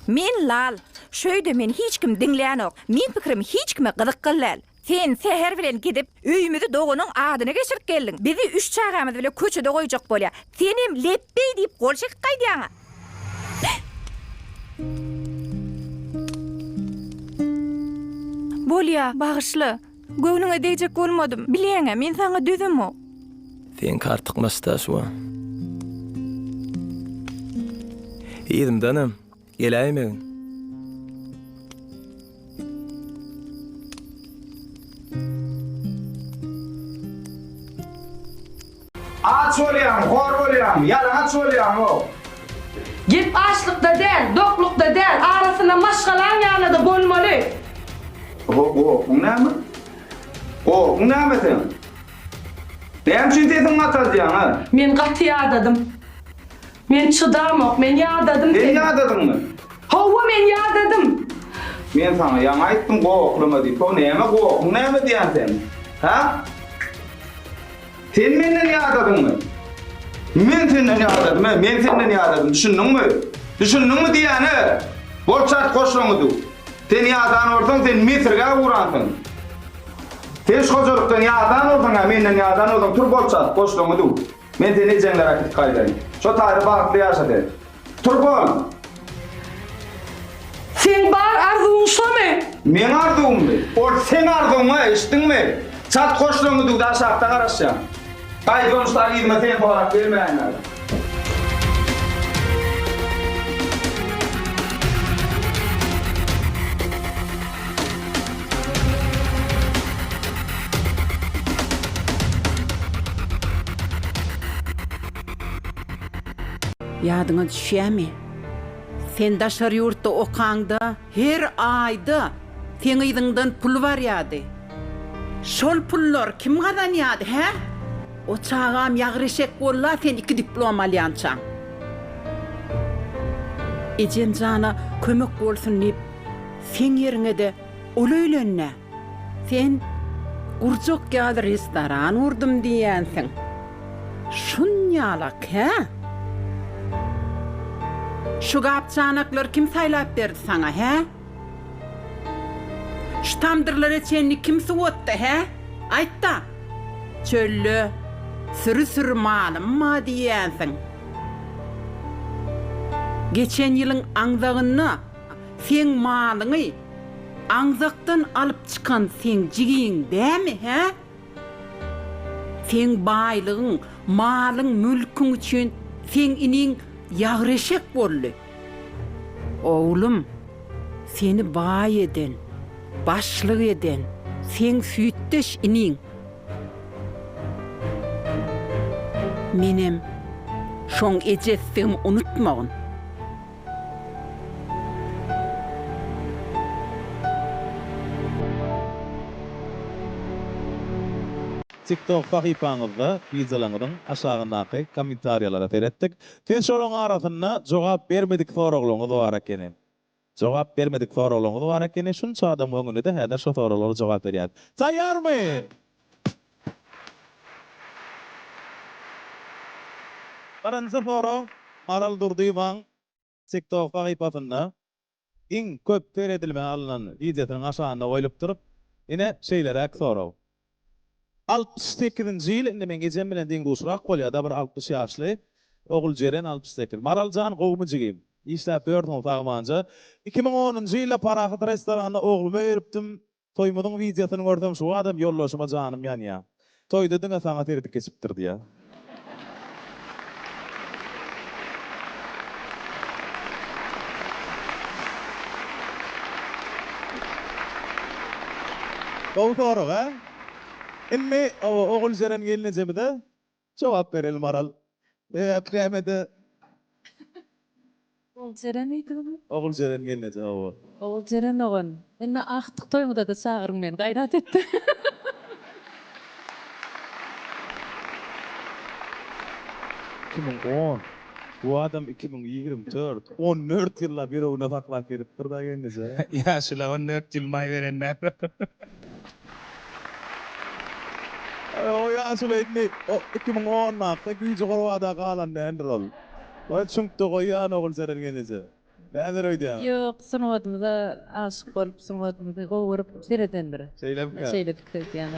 Men lal. Şu öýde meni hiç kim diňlänok. Meň pikirim hiç kime gyzykly däl. Sen säher bilen gidip, öýümizi doganyň adyna geçirip geldiň. Bizi üç çagamyz bile köçede goýjak bolýar. Senem lepbeý diýip gol çekip gaýdýaň-a. Bolýa, bagyşla. Göwnüňe degjek bolmadym. Bilýäň-ä, men saňa dözemok. Seňki artykmaç-da şu. Yzymdanam geläýmegin. Aç bolýaň, hor bolýaň, ýalaňaç bolýaň-ow. Gep açlykda däl, doklukda däl, arasynda maşgalaň ýalyda bolmaly. Ho, gorkyň näme? Gorkyň näme seň? Näme üçin sesiňi gataldýaň, a? Men gaty ýadadym. Men çydamok, men ýadadym Sen ýadadyňmy? Hawa, men ýadadym. Men saňa ýaňy aýtdym goklama diýip. Ho, näme gorkyň näme diýýän sen? Hä? Sen menden ýadadyňmy? Men senden ýadadym, he, men senden ýadadym, düşündiňmi? Düşündiňmi diýýän-e? Bol çalt goşlaňy düw. Sen ýadan bolsaň, sen mesirgä uransyň. Sen şu hojalykdan ýadan bolsaň, hä, menden ýadan bolsaň, tur bol çalt goşlaňy düw. Men seni ejeňlere äkidip gaýdaýyn. Şo taýda bagtly ýaşa sen. Tur bol! Seň bar arzuwyň şomy? Meň arzuwymmy? Ol seň arzuwyň-a, eşitdiňmi? Çalt goşlaryňy düw-de aşakda garaşýan. Gaýdyp onuşlar yzyma seni sorap gelmäýinler. Ýadyňa düşýämi? Sen daşary ýurtda okaňda her aýda seň yzyňdan pul barýady. Şol pullary kim gazanýady, hä? O çagam ýagyr eşek boldy-a sen iki diplom alýançaň. Ejem jana kömek bolsun diýip, seň ýeriňe-de ol öýlendi-ä. Sen gurjak ýaly restoran gurdum diýýänsiň. Şunýalak, hä? Şu gap-çanaklary kim saýlap berdi saňa, hä? Şu tamdyrlara çenli kim suwatdy, hä? Aýt-da! Çölde süri-süri malym bar diýýänsiň. Geçen ýylyň aňzagynda seň malyňy aňzakdan alyp çykan seň jigiň dämi, hä? Seň baýlygyň, malyň, mülküň üçin seň iniň ýagyr eşek boldy. Oglum, seni baý eden, başlyk eden seň süýtdeş iniň. Menem şoň ejesidigimi unutmagyn. TikTok sahypaňyzda wideolaryňyzyň aşagyndaky kommentariýalara seretdik. Siz şolaryň arasynda jogap bermedik soraglaryňyz bar ekeni. Jogap bermedik soraglaryňyz bar ekeni. Şunça adamyň öňünde-de häzir şo soraglara jogap berýäs. Taýýarmy? Birinji sorag Maral Durdyýewaň TikTok sahypasynda iň köp seredilme alnan wideosynyň aşagynda goýlupdyr. Ine, şeýleräk sorag. Altmyş sekizinji ýyl, indi meň ejem bilen deň-duşrak bolýar-da, bir 60 ýaşly Oguljeren 68. Maral jan, gowumy jigim? Işläp ýörsüň sagmanja. 2010-njy ýylda Parahat restoranda oglumy öýeripdim. Toýumyzyň wideosyny görsem şu adam ýoldaşyma janym ýanýa. Toýda diňe saňa seredip geçipdir diýýä. Gowy sorag a? Indi Oguljeren gelnejemize jogap bereli Maral. Sebäp nämede? Oguljeren diýdiňizmi? Oguljeren gelneje hawa. Oguljeren dogan, indi agtyk toýuňyzada çagyryň meni, gaýrat etde. 2010, bu adam 2024, 14 ýyllap ýüreginde saklap gezipdir-da gelneje. Ýaşula 14 ýyl maý beren näme? O ýaşuly indi o 2010-dakda güýji gurbada galan däldir ol. Ol çüňkde goýýan Oguljeren gelneje. Näder öýdýäň? Ýok, sungatymyza aşyk bolup, sungatymyzy gowy görüp seredendir. Şeýlemikä? Şeýle pikir edýän.